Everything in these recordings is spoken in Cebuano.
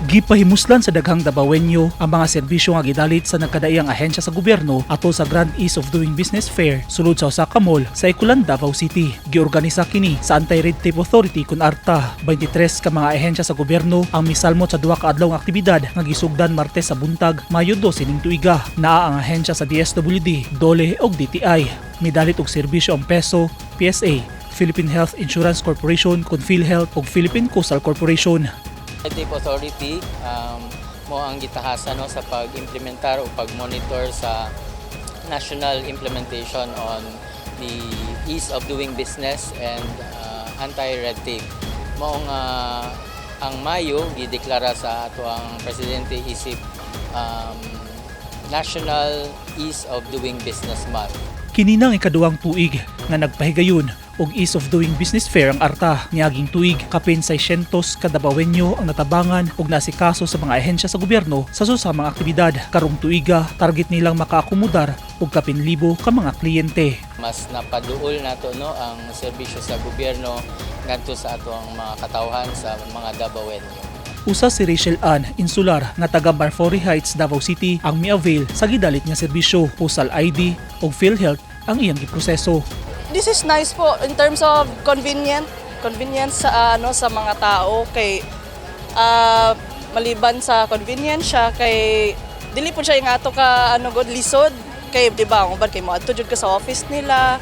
Gipahimuslan sa daghang Dabawenyo ang mga serbisyo nga gidalit sa nagkadaiyang ahensya sa gobyerno atol sa Grand Ease of Doing Business Fair sulod sa usa ka mall sa Ikulan, Davao City. Giorganisa kini sa Anti-Red Tape Authority kun ARTA. 23 ka mga ahensya sa gobyerno ang misalmot sa duha ka adlaw nga aktibidad nga gisugdan Martes sa buntag, Mayo 12 ning tuiga. Naa ang ahensya sa DSWD, DOLE ug DTI. Midalit og serbisyo ang PESO, PSA, Philippine Health Insurance Corporation kun PhilHealth ug Philippine Coastal Corporation. Red Tape Authority mao ang gitahasa, no, sa pag-implementar o pag-monitor sa national implementation on the ease of doing business and anti-red tape. Mao nga ang Mayo gideklara sa atoang presidente isip National Ease of Doing Business Month. Kini nang ikaduhang tuig nga nagpahigayon og Ease of Doing Business Fair ang ARTA. Niaging tuig, kapin 600 ka Dabawenyo ang natabangan og nasikaso sa mga ahensya sa gobyerno sa susamang aktibidad. Karong tuiga, target nilang makaakomodar og kapin libo ka mga kliyente. Mas napaduol nato, no, ang serbisyo sa gobyerno ngadto sa atoang mga katawhan, sa mga Dabawenyo. Usa si Rachel Ann Insular nga taga Marfori Heights, Davao City ang mi-avail sa gidalit nga serbisyo. Postal ID ug PhilHealth ang iyang giproseso. This is nice po in terms of convenience sa ano, sa mga tao, kay maliban sa convenience siya, kay dili po siya yung ato ka ano god lisod, kay di ba ang uban kay moadto jud ka sa office nila,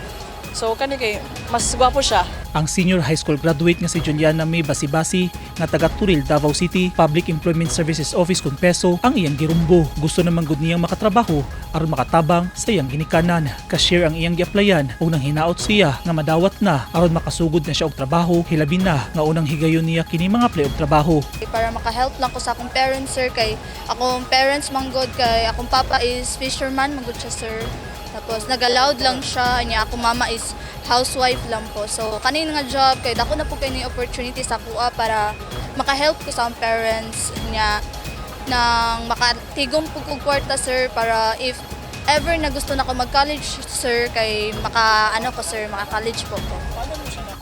so kani kay mas gwapo siya. Ang senior high school graduate nga si Juliana May Basibasi nga taga Turil, Davao City, Public Employment Services Office kun PESO ang iyang girumbo. Gusto naman gud niyang makatrabaho aron makatabang sa iyang ginikanan. Cashier ang iyang giaplayan ug nang hinaot siya nga madawat na aron makasugod na siya og trabaho, hilabi na nga unang higayon niya kini mga apply og trabaho. Para maka-help lang ko sa akong parents, sir, kay akong parents manggod, kay akong papa is fisherman manggod siya, sir. Tapos nag-allowed lang siya niya, akong mama is housewife lang po. So kanin nga job kay dako na po kay ni opportunity sa kuha para maka-help ko sa akong parents niya nang makatigom po kog kwarta, sir, para if ever na gusto na ko mag-college, sir, kay maka ano ko, sir, maka-college po ko.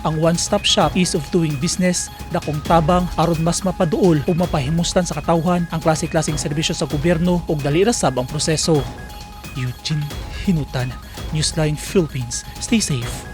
Ang one-stop shop Ease of Doing Business dakong tabang aron mas mapaduol ug mapahimuslan sa katawhan ang klase-klaseng serbisyo sa gobyerno ug dali ra sab ang proseso. Eugene Hinutan, Newsline Philippines. Stay safe.